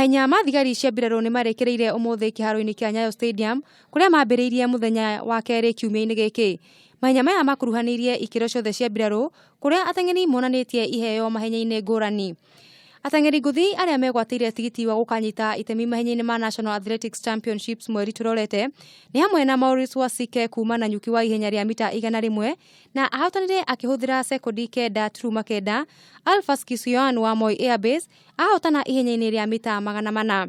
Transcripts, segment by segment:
Mahenya ma thigari cia mbirarũ nĩ marĩkĩrĩire ũmũthĩ kĩharo-inĩ kĩa Nyayo Stadium kũrĩa mambĩrĩirie mũthenya wa kerĩ kiumia-inĩ gĩkĩ. Mahenya maya makuruhanĩirie ikĩro ciothe cia mbirarũ kũrĩa ateng'eri monanĩtie iheo mahenya-inĩ ngũrani. Ateng'eri ngũthi arĩa megwatĩire tigiti wa gũkanyita itemi mahenya-inĩ ma National Athletics Championships mweri tũrorete nĩ hamwe na Maurice Wasike kuma Nanyuki wa ihenya rĩa mita 100 na ahotanire akĩhũthĩra sekondi 9.9. Alphas Kisioan wa Moi Airbase ahotana ihenya-inĩ rĩa mita 400.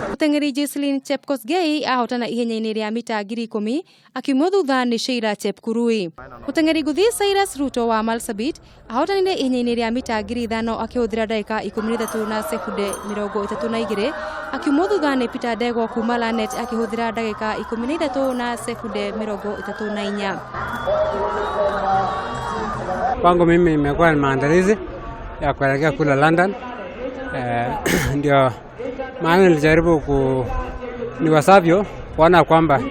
Mũteng'eri Jocelyn Chepkosgei ahotana ihenya-inĩ rĩa mita 10,000 akiumwo thutha nĩ Sheila Chepkurui. Mũteng'eri ngũthi Cyrus Ruto wa Marsabit ahotanire ihenya-inĩ rĩa mita 5,000 akĩhũthĩra ndagĩka 13 na sekunde 32 akiumwo thutha nĩ Peter Ndegwa kuma Lanet akĩhũthĩra ndagĩka 13 na sekunde 34. Kwangu mimi imekuwa ni maandalizi ya kuelekea kule London. Ndio maana nilijaribu niwasavyo kuona kwamba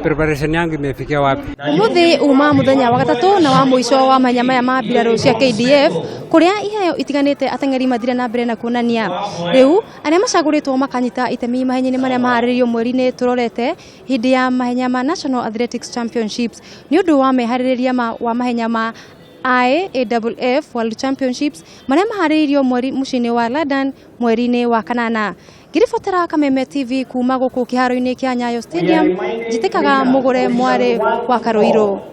preparation yangu imefikia wapi. Umuthi uma muthenya wa gatatu na wa muico wa mahenya maya ma mbirarũ cia KDF kuria iheo itiganite ateng'eri mathire na mbere na kuonania riu aria macaguritwo makanyita itemi mahenya-inĩ maria maharĩrĩirio mweri-inĩ turorete hindi ya mahenya ma National Athletics Championships ni undu wa meharĩrĩria wa mahenya ma IAAF World Championships maria maharĩrĩirio mweri muciĩ-inĩ wa London mweri-inĩ wa kanana. Ngĩribotera Kameme TV kuma gũkũ kĩharo-inĩ kĩa Nyayo Stadium, njĩtĩkaga mũgũre mwarĩ wa Karũirũ.